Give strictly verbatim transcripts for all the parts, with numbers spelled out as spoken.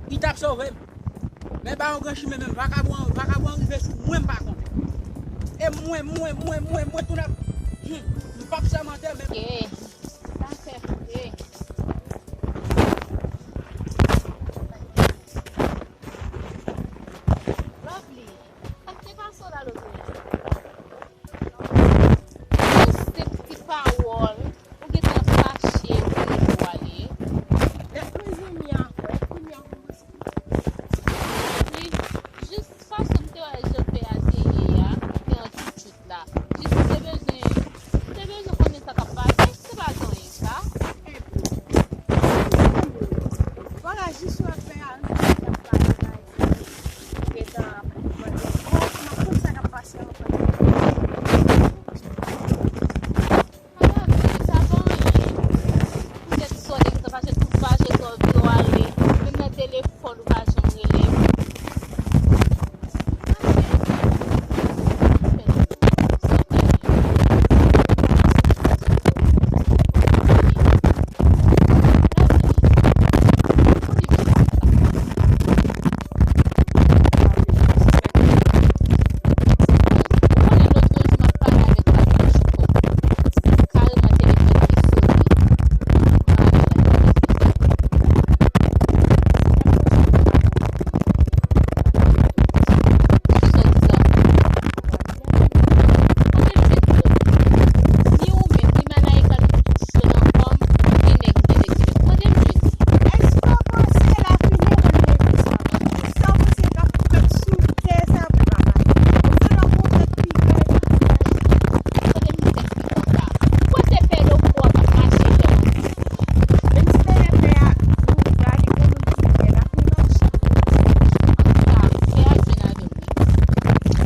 Li t ap sove m. Men ba yon gran chimen menm, vakabon, vakabon an rive sou mwen, m pa konnen. E mwen, mwen, mwen, mwen, mwen tou n ap, hmm, m p ap sèmante menm. Ke, sa fè, ke. Lovely, sa k te pase w la lòt jou? Yon senp ti pawòl, ou gentan fache, ou vle pou ale. Mezanmi, a, kounye a, wi, jis fason m te wè jan l fè a te ye a, te anti tchout la. Jis m te bezwen, m te bezwen konnen sa k ap pase, se pa zanyen sa. Vwala, jis w ap fè a, m te ap pale la, epi m gentan ap mande, oh, m ap konn sa k ap pase anvan. Ala vini, sa pa anyen. Poutèt sa w te gentan fache, tout fache sa w vle w ale. Menm nan telefòn ou pa janm rele m.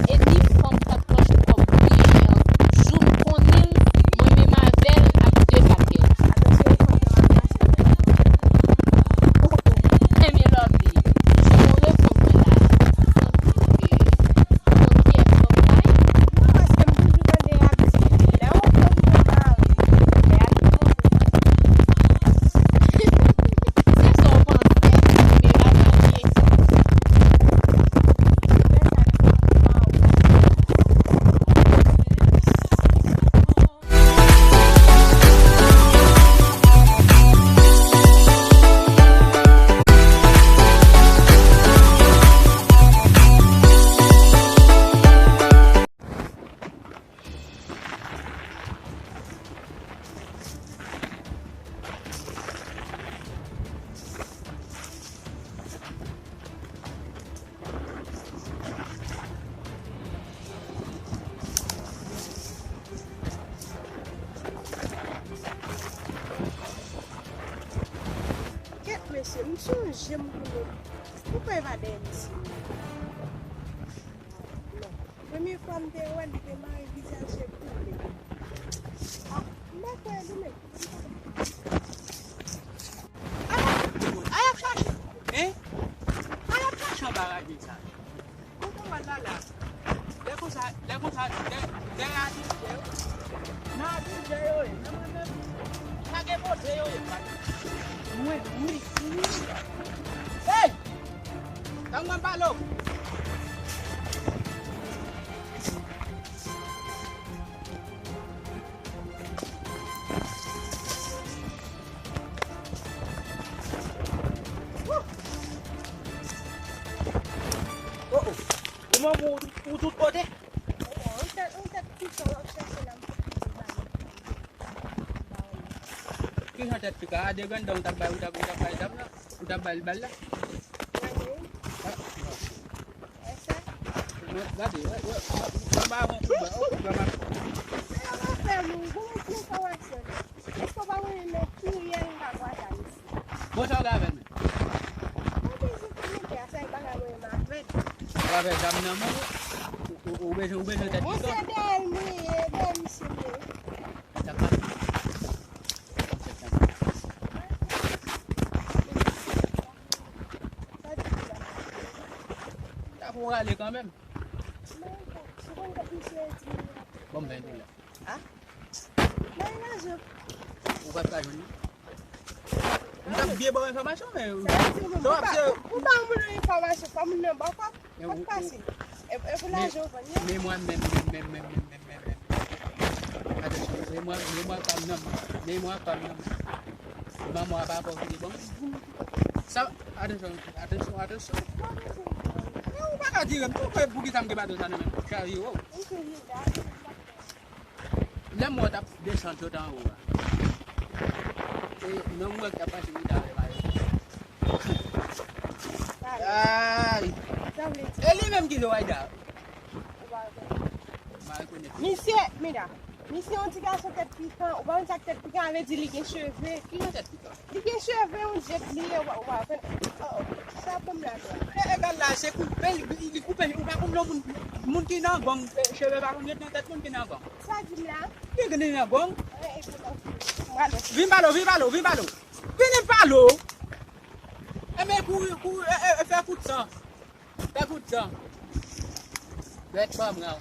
E ni fanm k ap pran kòb byen, jou m konnen l, mwen menm avè l ap de batèl. Enben Lovely, jan w reponn mwen la, sanble ke yon pyès fanm bay. Non, paske m toujou tande y ap di, lè yon fanm pran mari, lè y ap di fanm. Se sa w panse, men pa sa l ye. Kèt mesye, m sonje m konnen. Poukò e pa dèyè misye? Non. Premye fwa m te wè l, li te mare vizaj li koule. Ah, m pa kwè li menm. Ay ap chache. Hein? Ay ap chache anba raje sa. Kote w al la la? Lè konsa, lè konsa, dè, dèyè adijè yo. Nan adijè yo ye. Nan mwen menm, pa gen kote yo ye, pa gen. Mwen, mwen, mwen. Hey! Tann mwen pale w. Oh, oh. Ou manman ou, ou tout kote? Oh, ou tèt, ou tèt pito w ap chache la, m poko di bagay. Ki jan tèt pito a? A de grenn dan ou t ap bay, ou t ap, ou t ap bay zam la? Ou t ap bay l bal la? Gade. Ah, non. Wè sa? Gade, wè, wè, wè, wè, ba yon kout bal, yon kout bal, ba. Sa yo va fè nou, bon, bon enfòmasyon. Èske w pa konnen nan ki riyèl m ka kwaze a mesye? Bon, sa w gen avè l menm? Mwen bezwen konnen a sa, e bagay mwen menm avè l. Ou avè zam nan men w, ou, ou, ou bezwen, ou bezwen tèt pito. Mwen se dèyè l mwen ye, dèyè misye mwen ye. Sa k pase? Sa pou rale kanmenm. Bon, m vin la. Ah? Mwen lajan. Ou pa ka jwenn li? Sa vye ba w enfòmasyon, men. Sa vle di, ou pa, ou pa moun nan enfòmasyon, fò moun nan ba w kòb. Kòb pase. E, e pou lajan w vann li? Men mwen menm, menm, menm, menm, menm, menm, menm. Atansyon, men mwen, men mwen pa m nan, men mwen pa m nan. Manman w ap avè w vini ban m. Sa, atansyon, atansyon, atansyon. Men ou pa ka dire m tou, poukisa m gen baton sa nan men m? Chari, wo. Lè m wè w t ap desann sot anwo a. E, non, m wè w t ap pase mita avè mayo. Ay! E li menm ki se Wayda? M pa rekonèt. Misye, Mida, misye yon ti gason tèt pikan. Ou pa konn sa k tèt pikan vle di, li gen cheve. Ki jan tèt pikan? Li gen cheve, yon jèt li ye, wa, wa, oh, sa bon la. E, egal la, se koupe, li, li koupe, ou pa konn non moun, moun ki nan gang, e, cheve pa konn ret nan tèt moun ki nan gang. Sa di m la? Ki gen nan gang? E, e, vin pale w, vin pale w, vin pale w. Vin pale w. Enben, kouri, kouri, e, e, e, fè kout san. Fè kout san. Bèt fanm nan.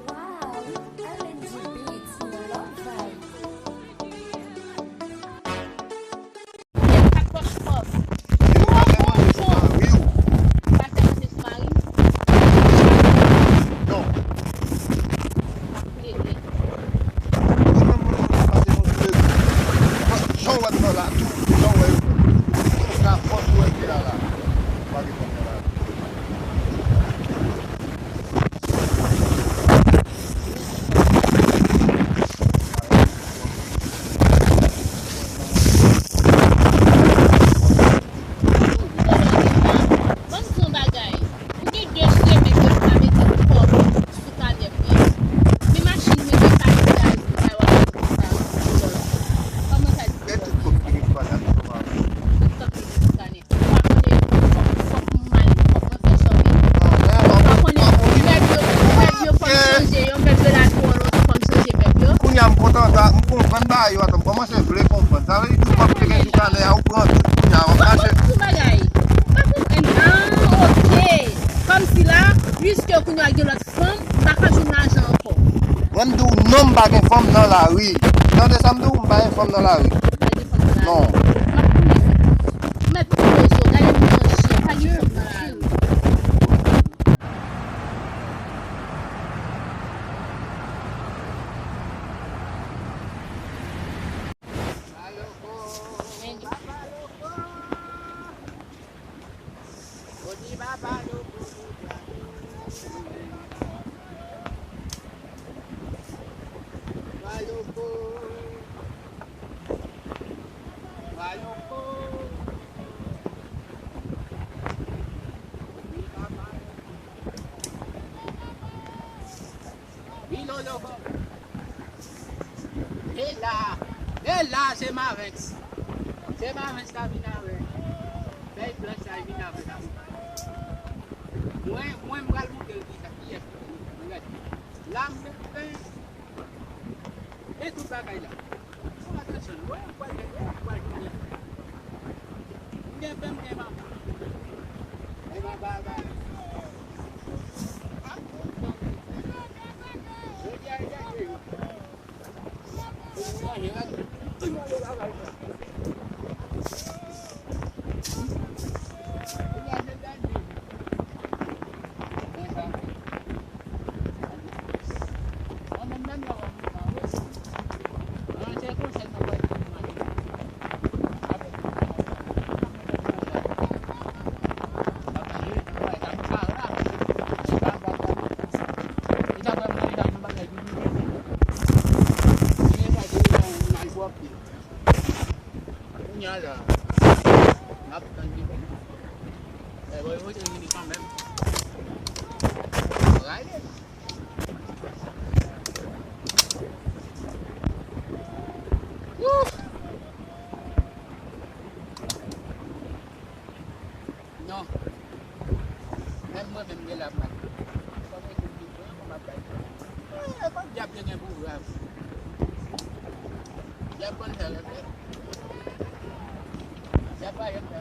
Wow, R and G Beats, love vibe. Gen pa t pòch pòp. Ou wè bon jan. Ou pa fè manje sou mari? Non. M ap plede. Ou menm moun nan pase yon plezi. Jan w wè m nan la tou, jan w wè yo. Tout sa fòs ou wè m te la la. Pa gen pwoblèm la. Ban m di w yon bagay. Ou gen de chemen ke ou ka mete kòb sou kanè mwen. Men machin mwen gen pa gen gaz, ou pa wè sa. Kòman sa di? Tout kòb ki gen sou kanè. Tout kòb ki gen sou kanè. Ou pa konnen fòk, fòk m al, fòk mwen fè shopping. Ou pa konnen mèb yo, mèb yo fò m chanje yo, mèb yo la twò lontan, fò m chanje mèb yo. Kounye a m kontan, sa, m konprann bagay yo, atò, m kòmanse vle konprann. Sa vle di tout kòb ki gen sou kanè a, ou pran tout kounye a, w ap mache. Ou pa konprann bagay. Ou pa konprann. Ah, ok. Kòmsi la, piske kounye a gen lòt fanm, m pa ka jwenn lajan ankò. Mwen m di w non, m pa gen fanm nan lari. Tande sa m di w, m pa gen fanm nan lari. Ou pa gen fanm nan lari. Non. M ap koule sou. M mèt koule sou. Gade moun nan jan, pa gen fanm nan lari. Wi, Lolo. E la, e la, se Mavenks. Se Mavenks k ap vin avè. Fèy blanch la, vin avè la. Mwen, mwen, m pral montre l kisa, kiyès li ye. Ou gade. La, m gen pen. E tout bagay la. Fè atansyon, wè, w pral gen, wè, w pral gen. M gen pen, m gen manman. E manman, ba, ba. Jodi a, e gade yo. Kounye a la, n ap tann li vini. E, bon, yo vini kanmenm. Rale. Mwen menm gen la m ap. Kòm ekout li pran, kòm ap bay. Eh, kòm dyab te gen pouvwa. Dyab konn sa l ap fè. Dyab pa janm fè.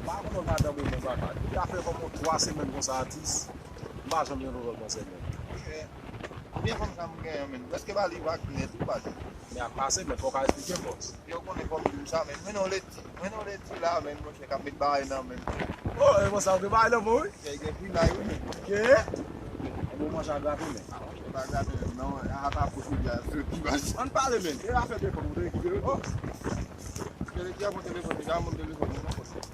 Pa konnen w ka danbe bon bagay. Li ka fè kòm yon twa semèn konsa atis. M pa janm jwenn nouvèl manzè menm. Konbyen fanm sa m genyen menm? Prèske ba li vag nèt ou pa di. Men ap pase, men fò w ka esplike m bòs. Yo konnen fò m di w sa, men mwen nan leti, mwen nan leti la, men monchè k ap met bagay nan men. Oh, e konsa w gen bagay nan men w wi. Kè gen pri la wi men. Ke? Enben w manje a graten men. A monchè pa graten men non, a pa posib ya soti baz. Ann pale men, e afè telefòn ou te rekipere. Oh. Kè leti a pran telefòn, deja moun telefòn mwen nan pòch mwen.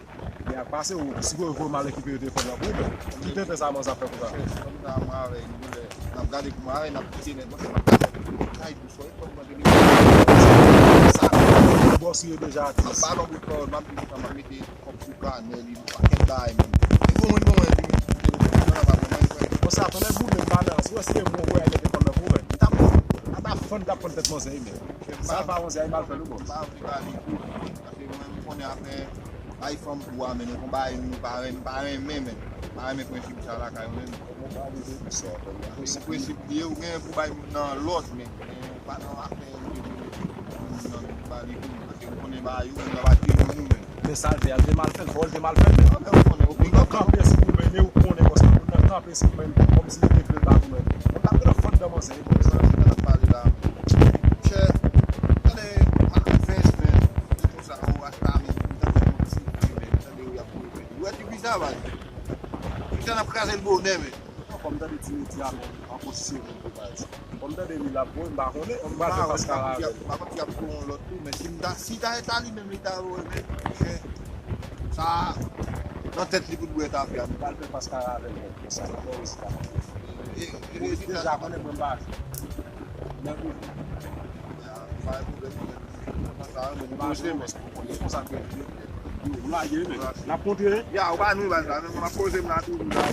Men ap pase ou, si w voye m al rekipere telefòn nan pou ou men. Ki tenten sa manzè ap fè konsa? Kòm sa mwen avè l, nou lè n ap gade kouman avè n ap kite nèt, monchè m ap gade. Ay, Bòs yo deja atis. M ap ba nou bout pawòl, m ap di sa, m ap mete kòb sou kanè li, yon pakèt bagay menm. Li bon moun, bon moun, di men, telefòn nan pa bon, mwen, mwen. Konsa, tonnè boule, m pa nan, si w wè se te mwen, w wè, mete kòb nan pou mwen. M t ap, m t ap fann, t ap fann tèt manzè, men. Sa pa manzè, a mal fè nou, bòs. M pa anvi ba li kou, paske mwen, m konnen afè bay fanm kou a, men, nou konn bay, nou pa renmen, pa renmen, men. Pa renmen prensip sa lakay ou menm. Prensip, prensip li ye, ou gen pou bay moun nan lòd, men, men pa nan afè ou te vin moun nan ba li kou, paske ou konnen ba yo, moun nan pa te moun nou menm. Men sa l fè a, l te mal fè l, fò l te mal fè l, men. Ou konnen, ou konnen. Moun nan kanpe sou ou, men, ou konnen, paske moun nan kanpe sou ou, men, kòmsi li te vle l pa ou, men. Moun nan ap gen fann nan manzè, e konsa. Sa n ap pale la. Chè, tande, m ap fè espè, se konsa, ou rasta, men, tande, yon ti, men, tande, ou y ap Ou wè ti fi sa, baz? Ti fi sa n ap kraze l bonè, men. Kòm tande ti meti a, men, an pozisyon menm, baz. Kòm tande li l ap voye, m pa konnen, m pral fè paskara avè l. M pa konn si y ap voye yon lòt tou, men si m ta, si ta eta li menm, li ta voye, men, monchè, sa, nan tèt li pou l bwè ta fè a, men. M pral fè paskara avè l, men, konsa, nan bò rezita. E, e, e, ou deja konnen mwen m pa jwe. Men, wi. Pa gen pwoblèm, men. Sa, men, nou poze, men. Ou lage, men. N ap kontre, hein? Ya, ou pa nou, baz la, men m ap poze m la toujou la.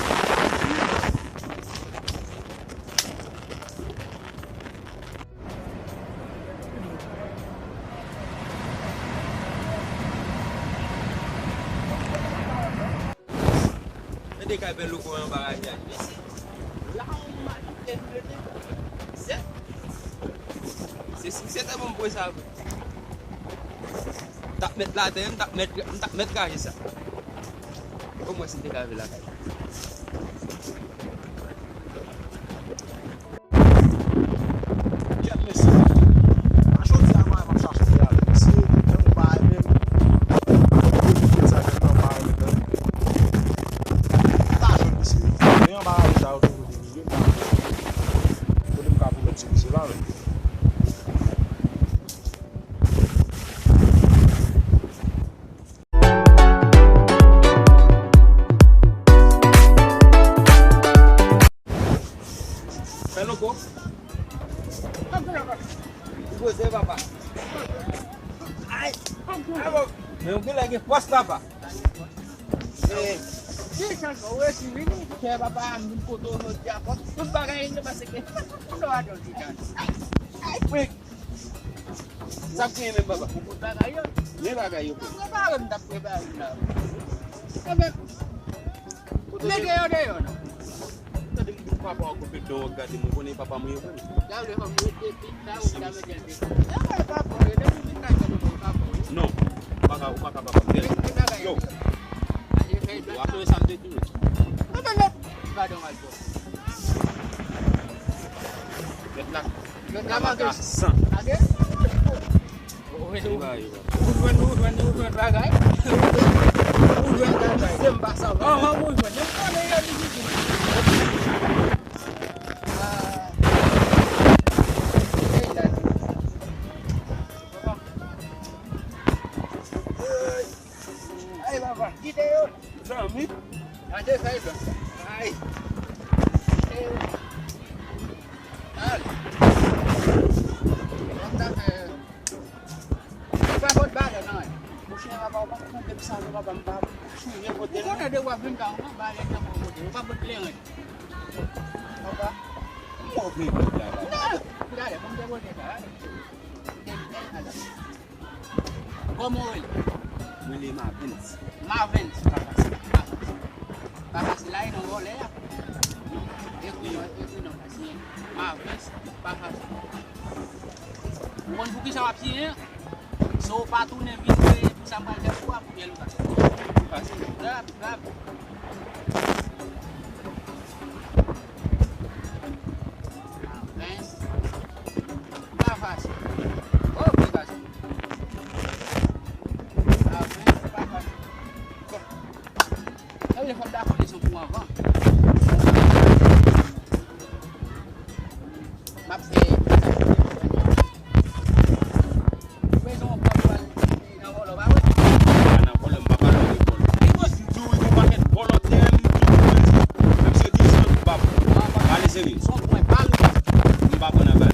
Mete kay bèl loko an anba ravya li. La, on m'a dit que je te sèt. Se sèt an bon pou sa vre. M t ap met l atè, m t ap met, m t ap met kraze sa. Omwen si m te ka rive lakay. Kèt mesye. A jodi a, mwen, m ap chache ale. Mesye, kè m pa ale. Mwen, m ap ale. M ta jwenn mesye. Men anba ale sa yo toujou vini. Kote m ka pran lòt ti mesye la, men. Fè loko. Ou poze, papa. Ay! Men ou genlè gen fòs, papa. Eh, ki chan ou resi vini? Kè papa, m vin kote w jodi a, fòk tout bagay regle paske nou adan ti jan. Ay, frenk! Sa k genyen menm, papa? Ou kote bagay yo? Men bagay yo, papa. Prepare m t ap prepare m la. Enben, mete yo deyò, non. Tande m di papa w konpe dò w gade m, ou konnen papa m ye vre. Gade kòm rete pit la, ou ta mete l devan. E mwen papa w ye, depi m vin nan kè mwen papa w ye. Non, ou pa ka, ou pa ka papa m. Yo. Ou ap tande sa m te di w. Enben, mèt. Gadon al fò. Mèt la. Mèt la mande. San. Ade. Ou jwenn, ou jwenn, ou jwenn bagay. Ou jwenn bagay. Se m pa sa. Anhan, ou jwenn. Yo konnen yo difisil. Ah. Ey, la. Ay, papa, kite yo. Zanmi. Gade fèy blan. Ay. Kite yo. Ale. Wap ta fè. Ou pa pot bagay, non, eh. Monchè, papa, ou pa konn de sa, non, papa, m pa sonje kote l, non. Ou konnen de w ap vin ka, ou pa bagay nan bon kote. Ou pa pot kleren. Papa. Move. Non, gade, pou m te poze sa, gade. Kòman w rele? Mwen rele Mavens. Mavens. Pa fasil. Pa fasil. Pa fasil la, e nan vòlè a. Ekri non, ekri non, fasil. Mavens, pa fasil. Ou konn poukisa w ap siyen? Si w pa tounen vin vre, pou sa m pral fè pou w, pou byen l ou ka fè. Fasil. Grap, grap. Mavens. Pa fasil. Oh, pa fasil. Mavens, pa fasil. Bon. Sa vle fò m dakò leson pou anvan. M ap fè. Ou bezwen yon pòt pou al nan vòlò, pa vre? Pa nan vòlò, m pa pale de vòlò. Li di wi, gon pakèt vòlò tè, m di wi, mwen di, mesye di si yo pa bon. Pale serye. Son pwen, pale. M pa pran nan bal.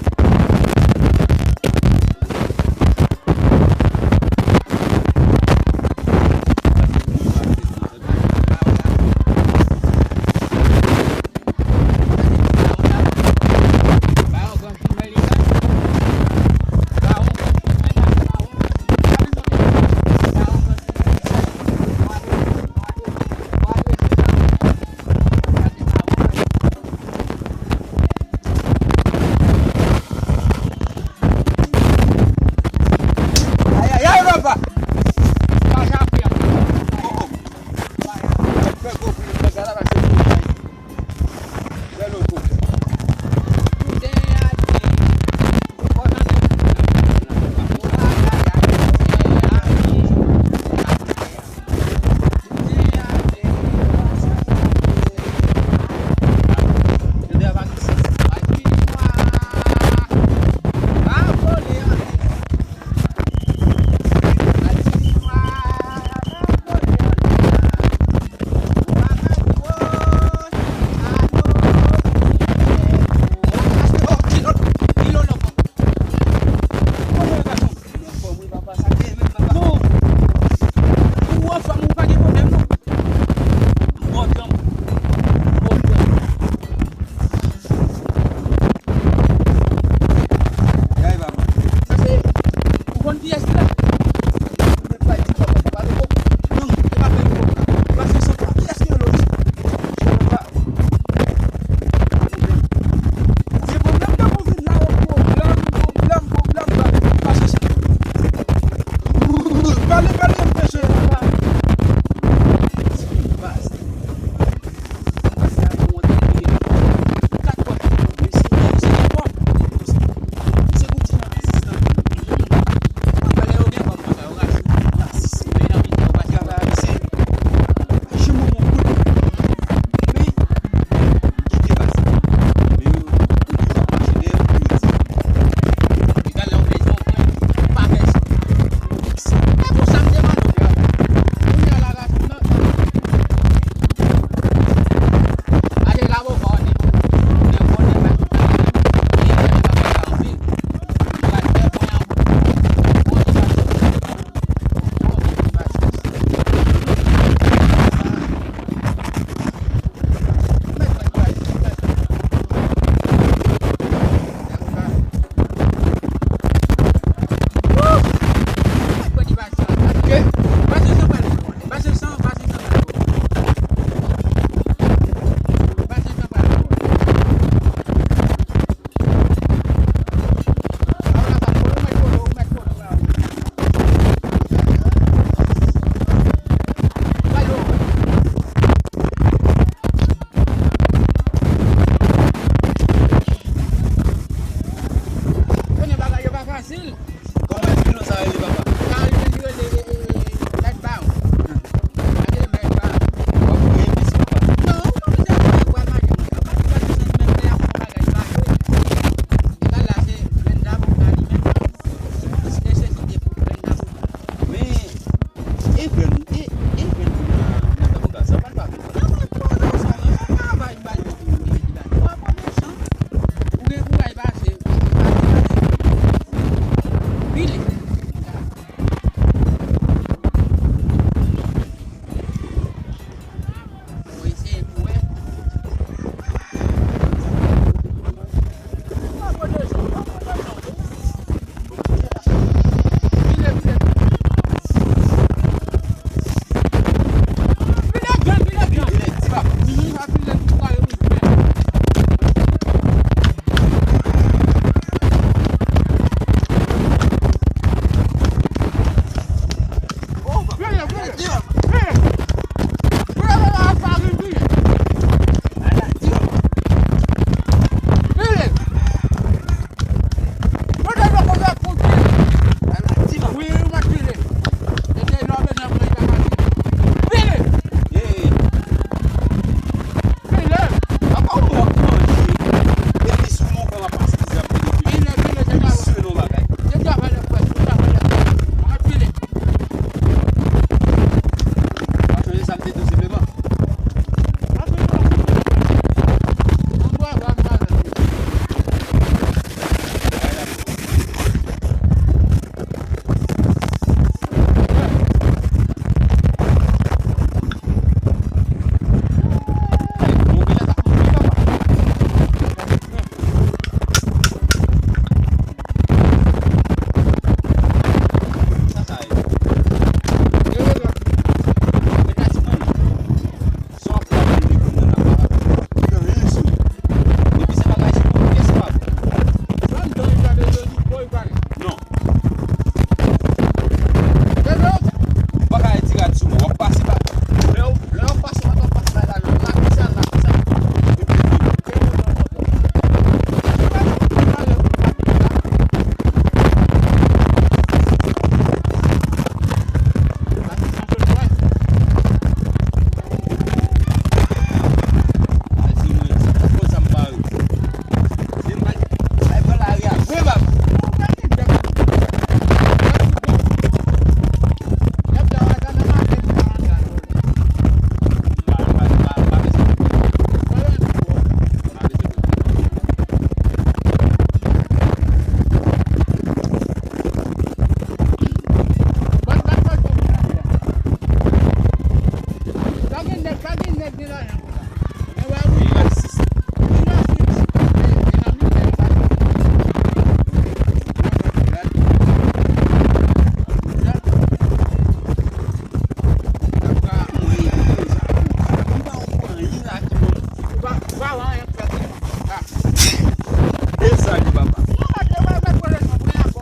E sa li, papa.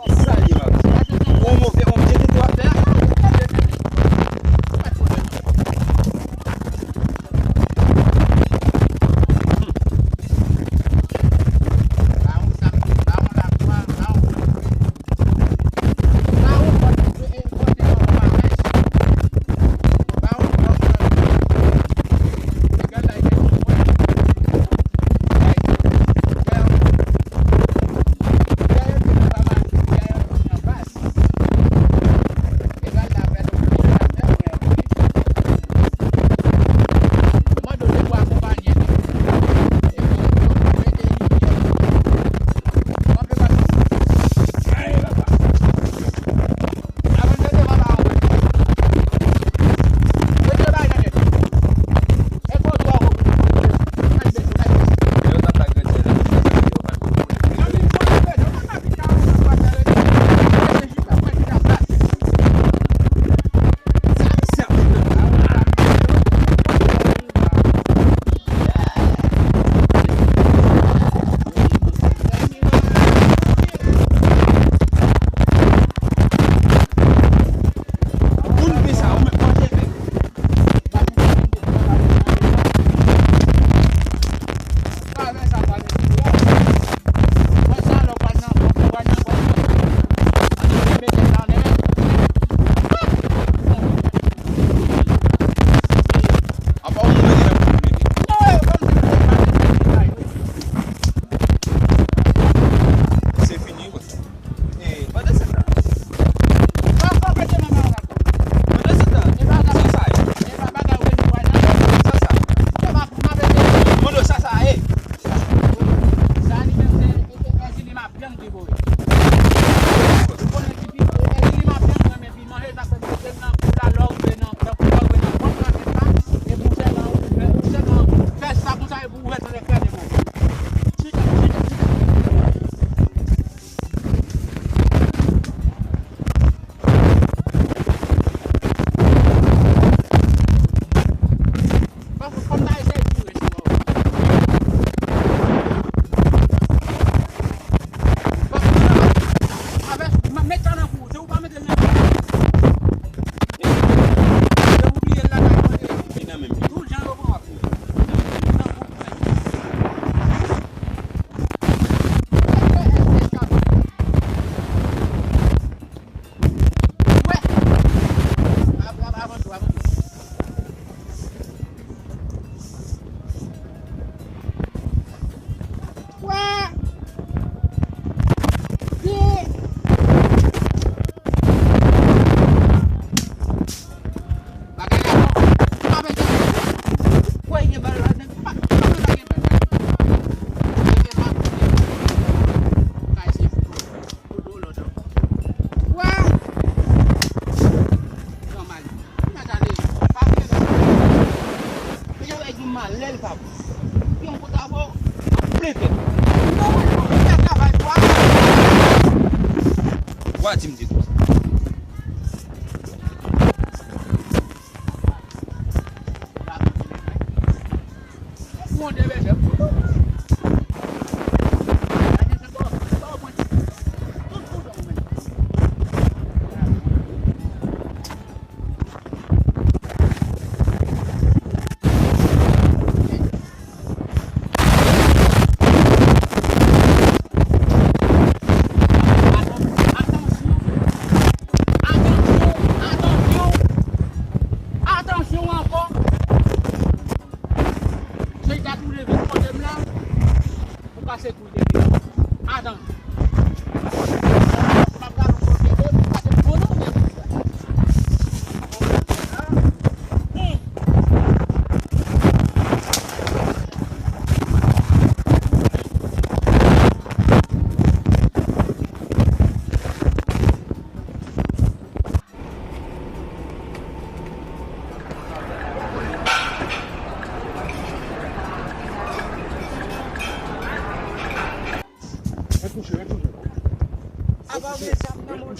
E sa li, papa. Yon move, yon byen tete w ap fè a. Se fini, wi. E, pandan se tan. Pandan se tan. Sa sa ye? Sa sa? Mwen di w sa sa ye. Manje sa k fèt kote m nan, kou la lè w rive nan, lè w rive nan pòt nan tèt la, epi w sèlman ouvè, ou sèlman fè sa konsa, epi w ouvè tande fè de mo. Chita, chita, chita. Fò, fò m ta eseye vire sou ou. Avè, m ap met sa nan kou, se ou pa mete l nan kou. Se ou bliye l lakay mwen. Li nan menm. Tout jan yo pran w ap fè. Nan kou. Wa! Nòmal. Nòmal, ale. Pa vle. Deja bay di malè l pa bon. Yon kout avè w, ap plete. Non, mwen, mwen fè travay pou a. Wa di m di konsa. Atansyon, atansyon, atansyon, atansyon ankò. Se dat ou leve kote m la, ou kase kou depi. Atann. M ap gade yon kote, e pou kase kou nou, men.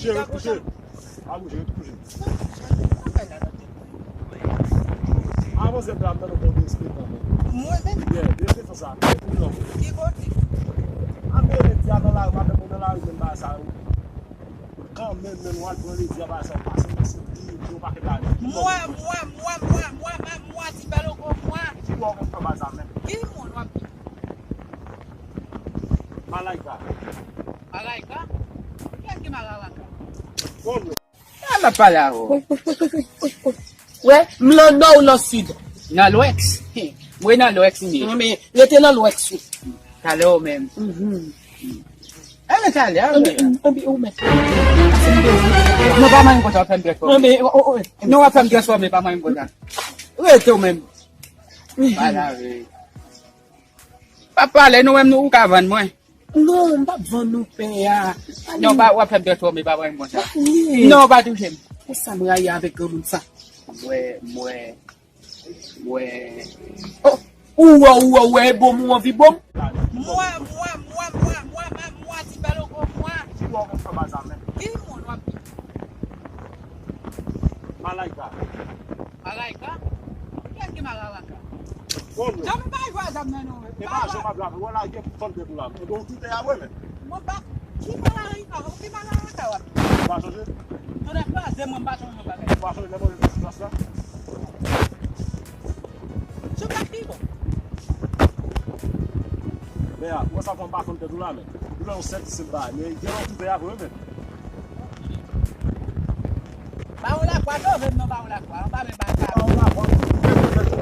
Jere kouche. A bouje, ret kouche. Avanse, m ta ap tande w konn respè kanmenm. Mwen menm? Yeah, respè fè sa. Ret kouche non. Ki kote? Ap gen ledi a nan lari, m ap nan lari, menm bagay sa yo. Kanmenm, menm w al pran ledi a, bagay sa yo pase nan sou di, di yon pakèt lari. Mwen, mwen, mwen, mwen, mwen, mwen, mwen, ti bèl oko, mwen. Ki bò w konn fè bagay sa menm? Ki moun w ap di? Malaika. Malaika? Kiyès ki Malaika? Bon, Al ap pale avè w. Wè, m lan nò ou lan sid? Nan lwès. Mwen nan lwès m ye. Non, men rete nan lwès ou. Talè w menm. Mhm. Enben talè, enben, enben, ou mèt. Non, pa manyen konsa, w ap fè m transfòme. Non, men, o, o, o. Non, w ap fè m transfòme, pa manyen konsa. Rete w menm. Pale avè. Pa pale, nou menm nou, ou ka vann mwen. Non, m p ap vann ou pè a. Non, pa, w ap fè m transfòme, pa wè m konsa. Non, pa touche m. Konsa m rayi avèk granmoun sa. Mwen, mwen, mwen. Oh, ou wè, ou wè, ou wè, e bom ou anvi bom? Mwen, mwen, mwen, mwen, mwen, mwen, mwen, ti bèl oko, mwen. Ki bò w konn fè bagay sa menm? Ki moun w ap di? Malaika. Malaika? Kiyès ki Malaika? Bon, non. Janm pa jwe a zam nan non. E pa jwe m ap jwe avè w. Wè la, gen fanm tèt ou la. E bon, ou tou tè a vre, men. Mwen pa, ki Malaika? Ki Malaika w ap di? Ou pa chanje? Tonnè kraze mwen, m pa chanje yon bagay. Ou pa chanje lè mwen ret nan sou plas la? Sou plas ki bon? Men a, ou wè sa fè m pa fanm tèt ou la, men. Ou wè yon sèt isit ba, men gen yon tou tè a vre, men. Bawon Lakwa, dove m non, Bawon Lakwa. Anba men Bawon Lakwa.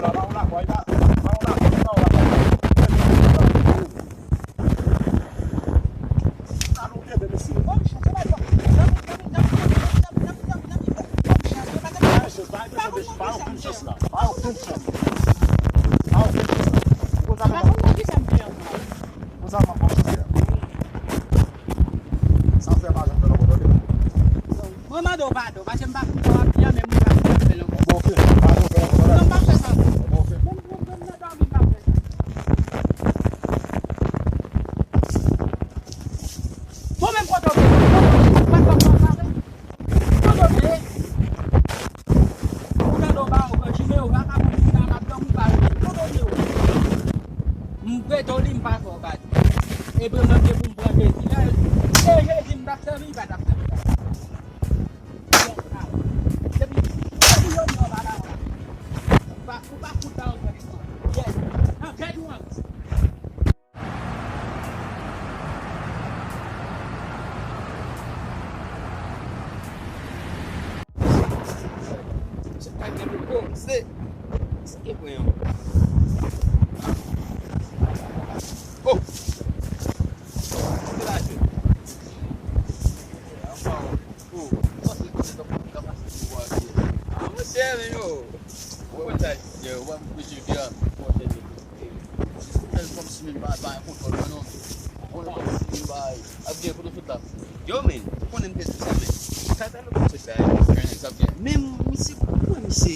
Bawon Lakwa, Bawon Lakwa, Bawon Lakwa. Alon kenbe mesye. Pa okenn chans la. Pa okenn chans la. Pa okenn chans la. Ou konn sa m ap fè? Ou konn sa m ap fè? Sa fè pa janm fè lòt bò tande. Mwen mande w padon, paske m pa konn sa w ap di a, men mwen pa konn fè lòt bò. Bon, ok. Padon, fè lòt bò tande. Non, m pa fè sa. Bon, ok. Menm pwoblèm nan dòmi, m pa fè sa. Bon, menm kote w te ye, kote w te ye. Ou tande w ba yo granjime, yo vakabon, moun nan ap dòmi, ou pa rele. Kote w ye ou? M rete w li, m pa fè w badi. Epi mwen te pou m pran jezi. Lè se jezi m t ap sèvi, li pa t ap sèvi. Depi, depi yo di w pa la, ou pa, ou pa fout la, ou pa. Yes. Nan tèt ou an. Se pa gen pou kòmanse. Se gen pwen an. Oh! Kote la jwe? Oh, mwen panse kote tankou m ka pase pou wè. Ah, monchè, men yo. Ou konn sa, yo, ou pa mwen mesye vya. Monchè, men. Ou fè l kòmsi men bagay pa gen kontwòl mwen non. Ou fè l kòmsi men bagay ap gen kote w sot la. Yo, men, ou konnen m te di sa, men. Sa fè lòt sot la, men, sa gen. Men misye, mwen, misye.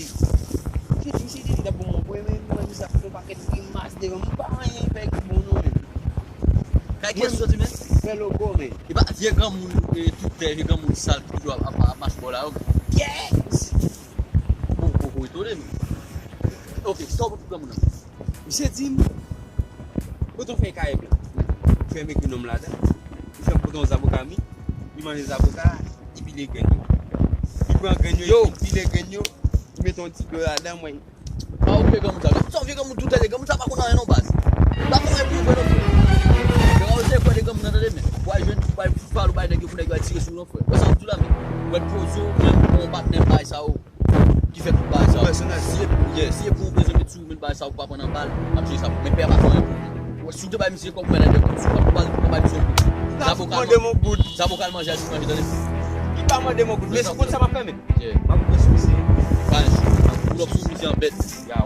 Misye di li t ap bon, mwen, men, mwen, misye ap fè yon pakèt grimas devan m. M pa anyen fè ki bon non, men. Kay ki soti, men? Fè logo, men. E pa vye granmoun, e, tout tè, vye granmoun sal ki toujou ap, ap, ap mache bò la, yo. Yes! Bon, bon, bon, etone m. Ok, sa w pou granmoun nan? Misye di m, pote yon fèy kaye blan. Li fè m ekri non m ladan. Li fè m pote yon zaboka mi. Li manje zaboka a, li pile grenn yo. Li pran grenn yo, li pile grenn yo. Li mete yon ti dlo ladan, mwen. Pa okipe granmoun sa. Granmoun sa, vye granmoun tou tèt, granmoun sa pa konn anyen non baz. Li pa konn anyen pou vre non frè. Lè w se kwè de granmoun nan tande men. W al jwenn, w al fout pale, w bay nèg yo pou nèg yo al tire sou w non frè. Wè sa m di w la men. W al poze w menm pou yon patnè bay sa yo. Ki fè tout bagay sa yo. Pèsonèl. Si e pou, yeah, si e pou yon bezwen met sou ou, met bagay sa yo pou pa pran nan bal, m ap jere sa pou. Men pè a pa fè anyen pou ou. Si w te bay misye kòb, ou bay nèg yo kòb, si w pa bay, ou pa bay misye yon goud. Zaboka manje al manje tande. Li pa mande m yon goud, men si w konn sa m ap fè men. Yeah. M ap ouvri sou misye. Panch. Pull up sou misye an bèt. Yow.